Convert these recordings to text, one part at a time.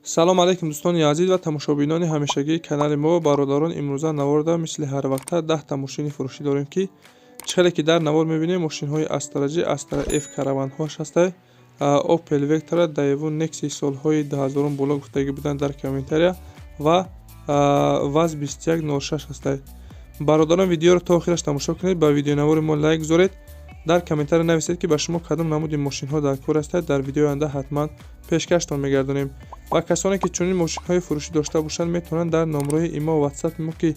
Салом алейкум, дӯстони азиз ва тамошобинони ҳамешагии канали мо. Бародарон, имрӯза наворда мисли ҳарвақта 10-та мошини фурӯшӣ дорем, ки чӣ хеле ки дар навор мебинем, мошинҳои Астра Ҷи, Астра Ф, караванҳоаш ҳастай, Опел Вектра, Даеву Некси солҳои 2000 боло гуфтагӣ буданд дар комментария ва ВАЗ 2106 ҳастай. Бародарон, видеоро то охираш тамошо кунед, ба видеонавори мо лайк гузоред, дар комментария нависед, ки ба шумо кадом намуди мошинҳо дар кор ҳастад. Дар видеои оянда ҳатман пешкаштон мегардонем. Ва касоне ки чунин мошинҳои фурӯшӣ дошта бошанд, метавонанд дар номрои имо, ватсапи мо, ки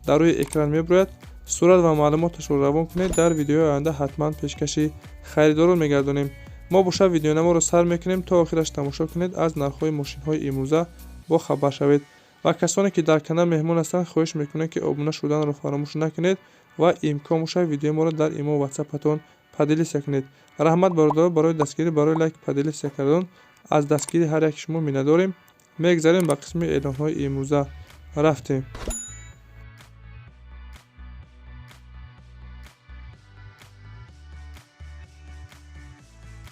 дар рӯи экран мебирояд, сурат ва маълумоташро равон кунед. Дар видеои оянда ҳатман пешкаши харидорон мегардонем. Мо бошад видеонаморо сар мекунем, то охираш тамошо кунед, аз нархҳои мошинҳои имрӯза бохабар шавед. Ва касоне ки дар канал меҳмон ҳастанд, хоҳиш мекунем, ки обуна шуданро фаромӯш накунед ва имкон бошад, видеои моро дар имо, ватсапатон поделиться кунед. Раҳмат, бародаро, барои дастгирӣ, барои лайк, поделиться кардан. Аз дастгирии ҳар яки шумо миннатдорем. Мегзарем ба қисми эълонҳои имрӯза, рафтем.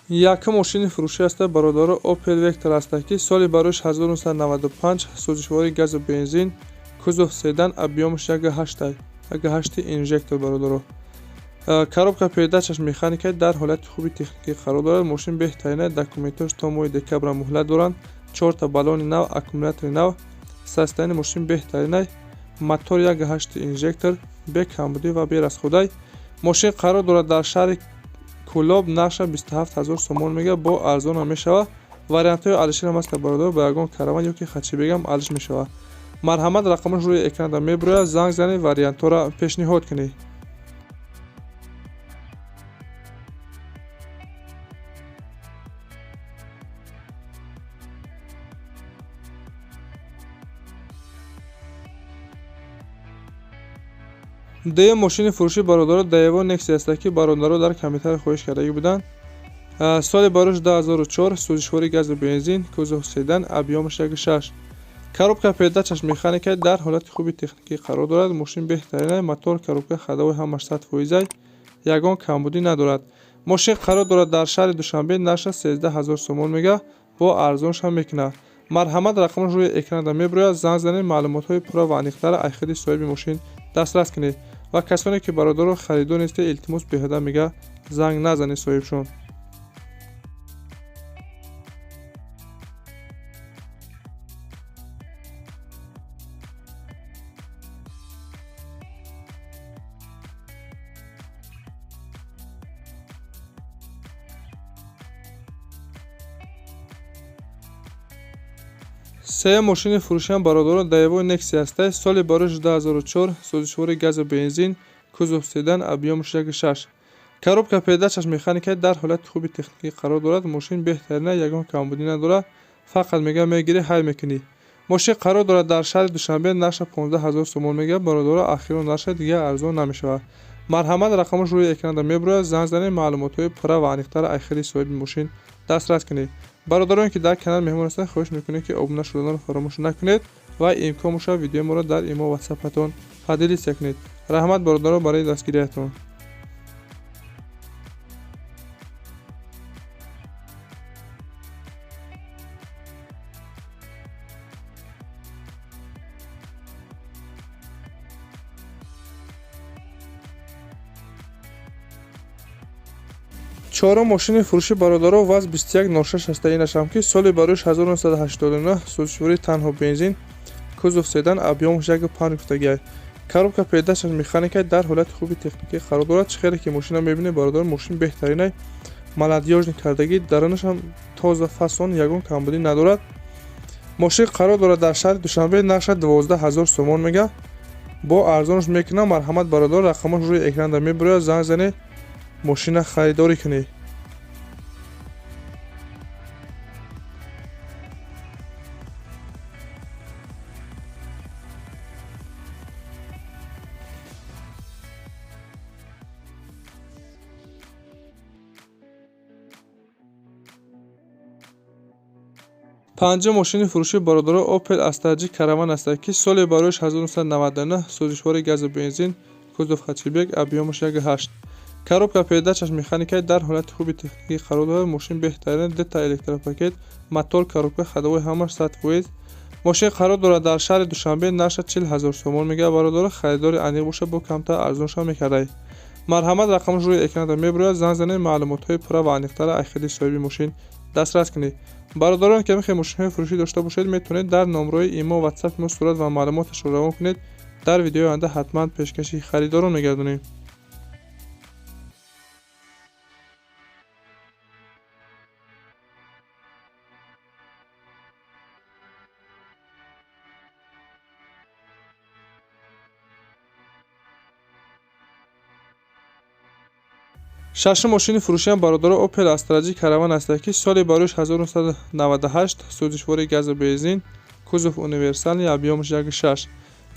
Якум мошини фурӯшӣ аста, бародаро, Опел Вектор аста, ки соли бароиш 1995, сӯзишвории газу бензин, кузов седан, объёмаш 1,8, 1,8 инжектор. Бародаро, коробка передачаш механика, дар ҳолати хуби техникӣ қарор дорад. Мошин беҳтарина, документош то моҳи декабра муҳлат доранд. Чорта баллони нав, аккумулятори нав, состояни мошин беҳтаринай. Мотор 1,8 инжектор, бе камбудӣ ва бе расходай. Мошин қарор дорад дар шаҳри Кӯлоб, нархша 27 000 сомон мега, бо арзонам мешавад. Вариантҳои алиширам аста, бародар, ба ягон караван ё ки хачибегам алиш мешавад. Марҳамат, рақамаш рӯи экранда мебирояд, занг занед, вариантҳоро пешниҳод кунед. Дуюм мошини фурӯшӣ, бародаро, Даево Некси аста, ки бародаро дар комментария хоҳиш кардагӣ буданд. Соли барош 2004, сӯзишвории газу бензин, кузов седан, объёмаш 1,6, коробка передачаш механика, дар ҳолати хуби техникӣ қарор дорад. Мошин беҳтарина, мотор, коробка, ходовой ҳамаш 100%-ай, ягон камбудӣ надорад. Мошин қарор дорад дар шаҳри Душанбе, нархша 13 000 сомон мега, бо арзоншам мекунад. Марҳамат, рақамаш рӯи экранда мебирояд, занг занед, маълумотҳои пурра ва аниқтара аз худи соҳиби мошин дастрас кунед. Ва касоне ки, бародаро, харидор нестед, илтимос, беҳуда мега занг назанед соҳибшон. Сеюм мошини фурӯшиам, бародарон, Даевои Некси ҳастай, соли барош 2004, сӯзишвори газу бензин, кузов седан, объёмаш 1,6, коробка передачаш механика, дар ҳолати хуби техникӣ қарор дорад. Мошин беҳтарина, ягон камбудӣ надорад, фақат мега мегирӣ, ҳай мекунӣ. Мошин қарор дорад дар шаҳри Душанбе, нархша 15 000 сомон мега, бародаро, ахирон нархша, дигар арзон намешавад. Марҳамат, рақамаш рӯи экранда мебирояд, занг занед, маълумотҳои пурра ва аниқтара аз худи соҳиби мошин дастрас кунед. Бародароне ки дар канал меҳмон ҳастанд, хоҳиш мекунем, ки обуна шуданро фаромӯш накунед ва имкон бошад, видеои моро дар имо, ватсапатон поделиться кунед. Раҳмат, бародаро, барои дастгириятон. Чорум мошини фурӯшӣ, бародаро, ВАЗ 2106 ҳаста инашам, ки соли бароиш 1989, сӯзишвории танҳо бензин, кузов седан, объёмаш 1,5 гуфтагиай, коробка передачаш механика, дар ҳолати хуби техникӣ қарор дорад. Чӣ хеле ки мошина мебинед, бародаро, мошин беҳтаринай, молодёжный кардагӣ, дарунашам тоза, фасон, ягон камбудӣ надорад. Мошин қарор дорад дар шаҳри Душанбе, нархша 12 000 сомон мега, бо арзонаш мекунам. Марҳамат, бародар, рақамаш рӯи экранда мебирояд, занг занед, мошина харидорӣ кунед. Панҷум мошини фурӯшӣ, бародаро, Опел Астра Ҷи караван аст, ки соли бароиш 1999, сӯзишвори газу бензин, кузов хэтчбек, объёмаш 1,8. Коробка передачаш механикаи дар ҳолати хуби техникӣ қарор дорад. Мошин беҳтарин, дута электропакет, мотор, коробка, ходовой ҳамаш 100%. Мошин қарор дорад дар шаҳри Душанбе, нархаш 40 000 сомон мегӯяд бародаро. Харидори аниқ боша, бо камтар арзонша мекардай. Марҳамат, рақамаш рӯи экранда мебирояд, занг занед, маълумотҳои пурра ва аниқтара аз худи соҳиби мошин дастрас кунед. Бародарон, ки мехоҳед мошинҳои фурӯшӣ дошта бошед, метавонед дар номрои имо, ватсапи мо сурат ва маълумоташро равон кунед. Дар видеои оянда ҳатман пешкаши харидорон мегардонем. Шашум мошини фурӯшиам бародаро Opel Astra J Caravan аст, ки соли барояш 1998, сӯзишвори газу бензин, кузов универсальный, объёмаш 1,6.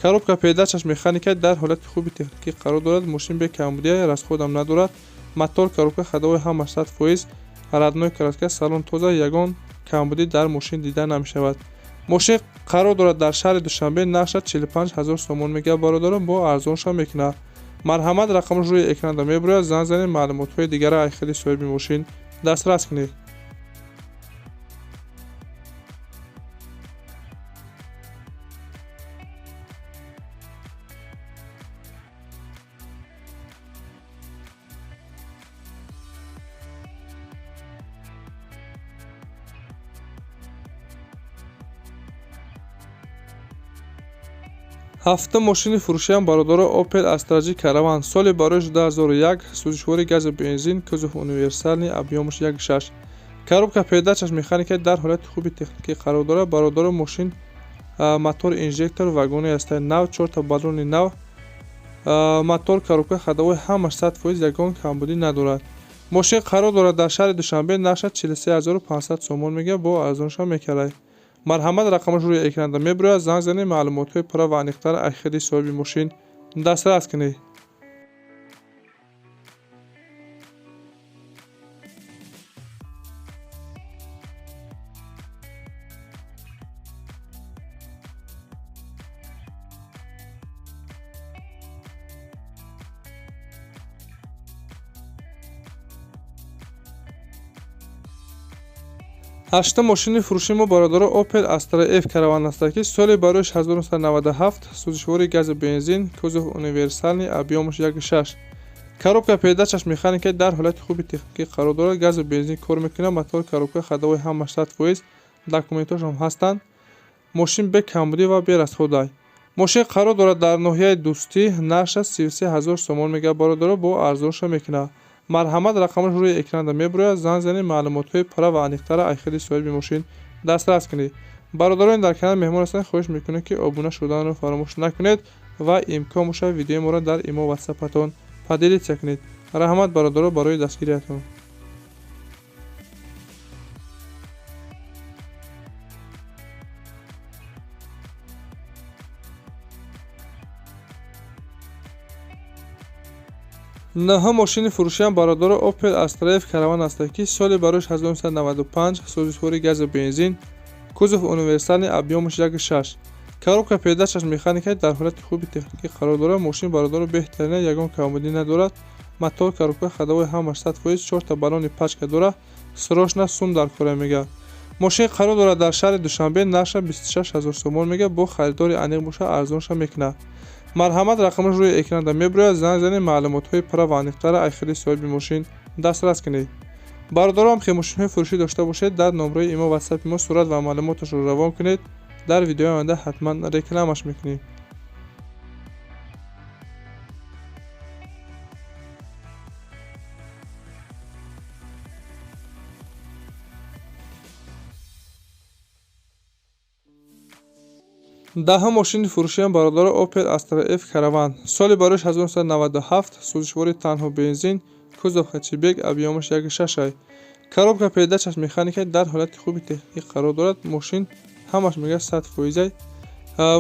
Коробка передачаш механика дар ҳолати хуби техникӣ қарор дорад. Мошин бе камбудия, расходам надорад. Мотор, коробка, ходовой ҳамаш 100%, родной краска, салон тоза, ягон камбудӣ дар мошин дида намешавад. Мошин қарор дорад дар шаҳри Душанбе, нархаш 45 000 сомон мегӯяд бародарон, бо арзонша мекунад. Марҳамат, рақамаш рӯи экранда мебирояд, занг занед, маълумотҳои дигара аз худи соҳиби мошин дастрас кунед. Ҳафтум мошини фурӯшиам бародаро Opel Astra J Caravan, соли барояш 2001, сӯзишвори газу бензин, кузов универсальный, объёмаш 1,6. Коробка передачаш механика дар ҳолати хуби техникӣ қарор дорад. Бародаро, мошин мотор инжектор вагони аст, нав, чорта баллони нав, мотор, коробка, ходовой ҳамаш 100%, ягон камбудӣ надорад. Мошин қарор дорад дар шаҳри Душанбе, нархаш 43 500 сомон мегӯяд, бо арзонша мекарад. Марҳамат, рақамаш рӯи экранда мебирояд, занг занед, маълумотҳои пурра ва аниқтара аз худи соҳиби мошин дастрас кунед. Ҳаштум мошини фурӯши мо бародаро Opel Astra F Caravan аст, ки соли барояш 1997, сӯзишвори газу бензин, кузов универсальный, объёмаш 1,6. Коробка передачаш механика дар ҳолати хуби техникӣ қарор дорад. Газу бензин кор мекунад, мотор, коробка, ходовой ҳамаш 100%, документҳошам ҳастанд. Мошин бе камбудӣ ва бе расходай. Мошин қарор дорад дар ноҳияи Дӯстӣ, нархаш 33 000 сомон мегӯяд бародаро, бо арзонша мекунад. Марҳамат, рақамаш рӯи экранда мебирояд, занг занед, маълумотҳои пурра ва аниқтара аз худи соҳиби мошин дастрас кунед. Бародарон, дар канал меҳмон ҳастанд, хоҳиш мекунем, ки обуна шуданро фаромӯш накунед ва имкон бошад, видеои моро дар имо, ватсапатон поделиться кунед. Раҳмат, бародаро, барои дастгириятон. Наҳум мошини фурӯшиам бародаро Opel Astra F Caravan аст, ки соли барояш 1995, сӯзишвори газу бензин, кузов универсальный, объёмаш 1,6. Коробка передачаш механика дар ҳолати хуби техникӣ қарор дорад. Мошин бародаро беҳтарина, ягон камбудӣ надорад. Мотор, коробка, ходовой ҳамаш 100%, чорта баллони пачка дорад. Срочно сум дар кора мегӯяд. Мошин қарор дорад дар шаҳри Душанбе, нархаш 26 000 сомон мегӯяд, бо харидори аниқ боша, арзонша мекунад. Марҳамат, рақамаш рӯи экранда мебирояд, занг занед, маълумотҳои пурра ва аниқтара аз худи соҳиби мошин дастрас кунед. Бародарон, ки мошинҳои фурӯшӣ дошта бошед, дар номрои имо, ватсапи мо сурат ва маълумоташро равон кунед. Дар видеои оянда ҳатман рекламаш мекунем. Даҳум мошини фурӯшиам бародаро Opel Astra F Caravan, соли барояш 1997, сӯзишвори танҳо бензин, кузов хэтчбек, объёмаш 1,6. Коробка передачаш механика дар ҳолати хуби техникӣ қарор дорад. Мошин ҳамаш мегӯяд 100%.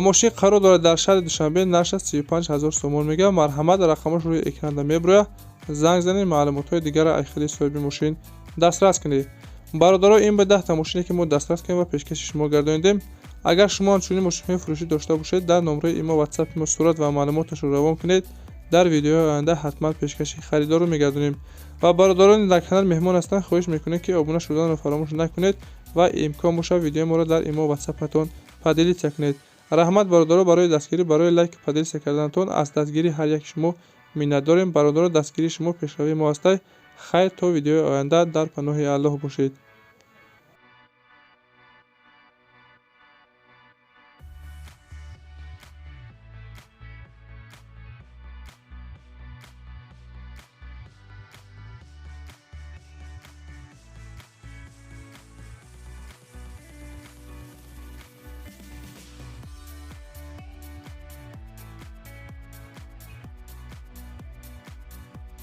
Мошин қарор дорад дар шаҳри Душанбе, нархаш 35 000 сомон мегӯяд. Марҳамат, рақамаш рӯи экранда мебирояд, занг занед, маълумотҳои дигарро аз худи соҳиби мошин дастрас кунед. Бародаро, ин ба 10та мошине, ки мо дастрас кунем ва пешкаши шумо гардонидем. Агар шумо ҳам чунин мошинҳои фурӯшӣ дошта бошед, дар номраи имо, ватсапи мо сурат ва маълумоташро равон кунед. Дар видеои оянда ҳатман пешкаши харидорро мегардонем. Ва бародарони дар канал меҳмон ҳастанд, хоҳиш мекунем, ки обуна шуданро фаромӯш накунед ва имкон бошад, видеои моро дар имо, ватсапатон поделиться кунед. Раҳмат, бародаро, барои дастгирӣ, барои лайк, поделиться карданатон. Аз дастгирии ҳар яки шумо миннатдорем, бародаро. Дастгирии шумо пешравии мо ҳастай. Хайр, то видеои оянда, дар паноҳи Аллоҳ бошед.